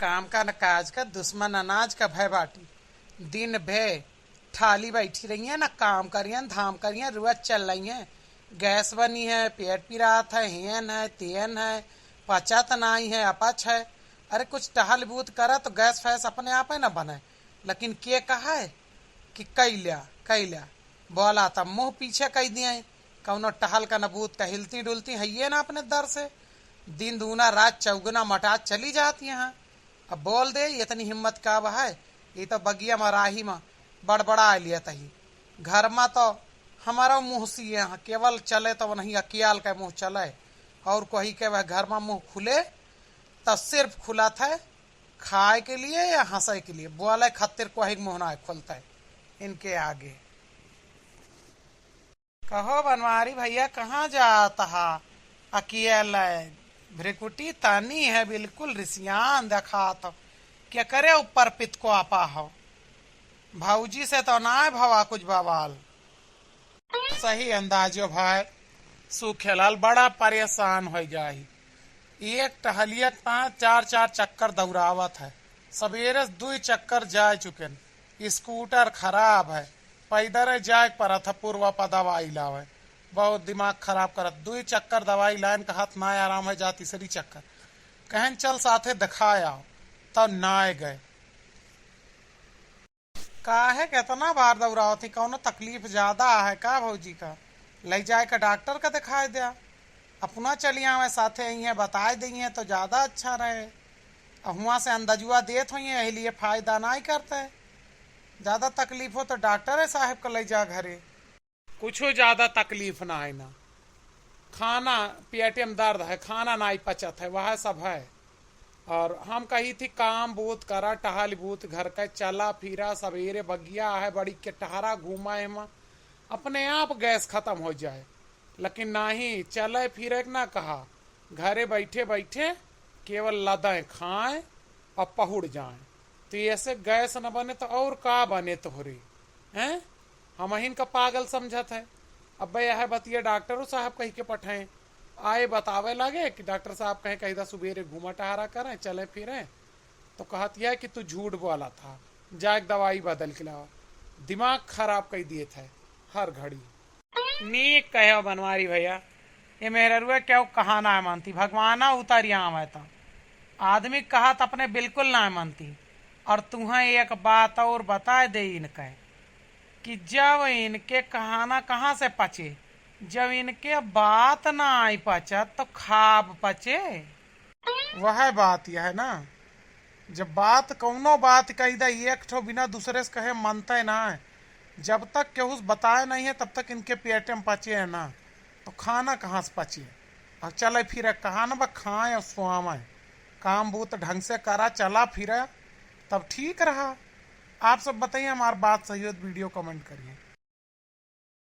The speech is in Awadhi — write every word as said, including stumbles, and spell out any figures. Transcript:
काम का न काज का, दुश्मन अनाज का भय बाटी। दिन भे ठाली बैठी रही है, न काम करियन, धाम करियन, रुआ चल रही है। गैस बनी है, पेट पिरात है, हेन है, तेन है, पचत नाई है, अपच है। अरे, कुछ टहल बूत करा तो गैस फैस अपने आप है न बने। लेकिन के कहा है कि कैल्या, कैल्या, बोला तब मुँह पीछे कई दिए। कौनो टहल का न बूत, टहलती डुलती है ये ना अपने दर से। दिन दूना रात चौगुना मटात चली जाती हैं। अब बोल दे, इतनी हिम्मत का बा है? ये तो बगिया में राही में बड़बड़ा लिया तही। घर में तो हमारा मुँह सिए हैं, केवल चले तो वही अकियाल के मुँह चले, और कोई के वह घर में मुँह खुले तो सिर्फ खुलत है खाए के लिए या हंसे के लिए, बोले खातिर कोई के मुँह ना खुलता है इनके आगे। कहो बनवारी भैया, कहाँ जात हा अकेले? भ्रिकुटी तनी है, बिल्कुल रिसियान देखात हो। केकरे ऊपर पितको आपा हो? भौजी से तो ना भवा कुछ बवाल। सही अंदाजो भाई, सूखेलाल बड़ा परेशान हो जाही। एक टहलिया के पाँच चार चार चक्कर दौड़ावत है। सवेरे से दुई चक्कर जा चुकेन। स्कूटर खराब है, पैदल जाए के पड़त है पूर्वा पर दवाई लावे। बहुत दिमाग खराब करत। दुई चक्कर दवाई लाइन का हाथ ना आराम है, जा तीसरी चक्कर कहन चल साथे दिखाए आओ, तब ना गए। काहे केतना बार दौड़ावत ही? कौनो तकलीफ ज्यादा है का भौजी का? ले जाए के डॉक्टर का दिखाए द्या। अपना चली आवे साथे, यहीं बताए दइहे तो ज्यादा अच्छा रहे। अब हुआं से अंदजुआ देत होइहे, यही लिए फायदा नाई करते। ज्यादा तकलीफ हो तो डॉक्टर है साहब का ले जा घरे। कुछो ज्यादा तकलीफ ना है ना, खाना पेटे में दर्द है, खाना नाई पचत है, वह सब है। और हम कही थी काम बूत करा, टहल बूत घर का, चला फिरा, सवेरे बगिया है बड़ी के टहरा घूमा है, अपने आप गैस खत्म हो जाए। लेकिन नहीं, चले फिरे के ना कहा, घरे बैठे बैठे केवल लदें खाएं और पहुड़ जाएं। तो ऐसे गैस न बने तो और का बने तोहरे? हैं? हमहिन का पागल समझत है। अब यह बतिया डॉक्टरो साहब कही के पठाएं, आए बतावे लागे कि डॉक्टर साहब कहे कही दा सुबेरे घूमा टहरा करें, चले फिरें। तो कहत यह कि तू झूठ बोला था, जाए के दवाई बदल के लावा। दिमाग खराब कर दिए थे हर घड़ी। नीक कहे हो बनवारी भैया, ये मेहररुआ केहू कहा ना मानती, भगवाना उतारी आवे तो आदमी कहा तो अपने बिल्कुल ना मानती। और तुहें एक बात और बताए दे इनके कि जब इनके कहाना कहाँ से पचे, जब इनके बात ना आई पचत तो खाब पचे। वह बात यह है ना, जब बात कौनो बात कही दा एक ठो बिना दूसरे से कहे मनते ना है। जब तक केहू से बताए नहीं है तब तक इनके पेटे में पचे है ना, तो खाना कहाँ से पचे? और चले फिरे कहाँ न बा खाए और सोआवे, काम बूत ढंग से करा, चला फिरा, तब ठीक रहा। आप सब बताइए, हमार बात सही हो तो वीडियो कमेंट करिए।